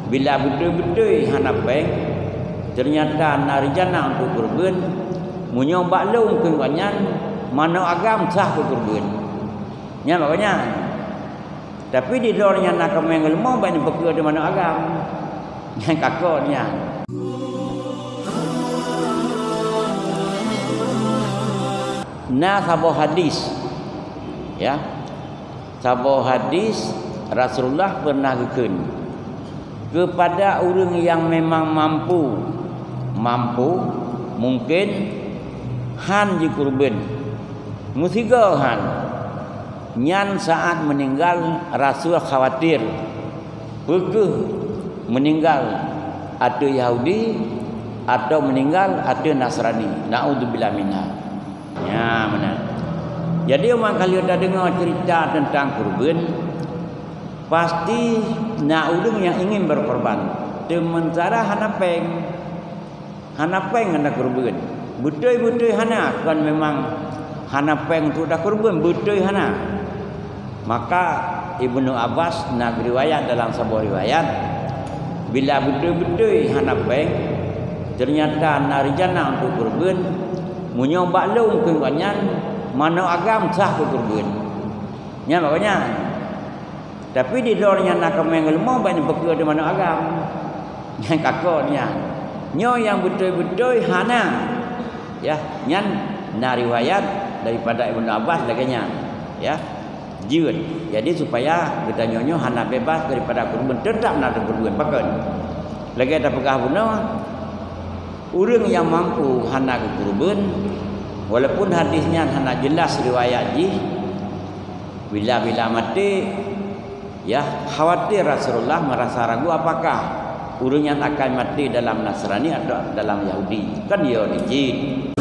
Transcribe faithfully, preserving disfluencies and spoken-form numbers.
Bila beutôi-beutôi hana péng, teunyata na rencana untuk keureubeuen, meunyoe bak lôn keu gobnyan, manok agam sah keu keureubeuen. Nyan bak gobnyan. Tapi di droe nyan na kaméng leumo, bak nyan peukeu di manok agam. Nyan kakot nyan. Na saboh hadis, ya. Saboh hadis Rasulullah pernah geukheun, kepada ureuëng nyang memang mampu, mampu, mungkin, han jikeureubeuen. Meusigoe han. Nyan saat meuninggal Rasul khawatir, peu kheueh meuninggal ateueh Yahudi atau meuninggal ateueh Nasrani. Naudzubillah minha. Nya meunan. Jadi, umat ka lheueh tadeungoe cerita teuntang keureubeuen, pasti na ureuëng nyang ingin berkorban, seumeuntara hana péng. Hana péng hana keureubeuen. Beutôi-beutôi hana, kon memang hana péng untuk takeureubeuen, beutôi hana. Maka Ibnu Abbas na geuriwayat dalam saboh riwayat, bila beutôi-beutôi hana péng, teunyata na rencana untuk keureubeuen, meunyoe bak lôn keu gobnyan, manok agam sah keu keureubeuen. Nyan bak gobnyan. Tapi di droe nyan na kaméng leumo, bak nyan peukeu di manok agam. Nyan kakot nyan. Nyoe nyang beutôi-beutôi hana. Ya, nyan na riwayat daripada Ibnu Abbas lagée nyan. Ya. Jeuet. Jadi, supaya geutanyoe nyoe hana bebas daripada keureubeuen, teutap na keureubeuen. Pakon? Lagée tapeugah bunoe, ureuëng nyang mampu hana geukeureubeuen, walaupun hadis nyan hana jeulaih riwayat jih, bila-bila maté, ya, khawatir Rasulullah merasa ragu apakah ureuëng nyan akan maté dalam Nasrani atau dalam Yahudi. Kan ya, licin.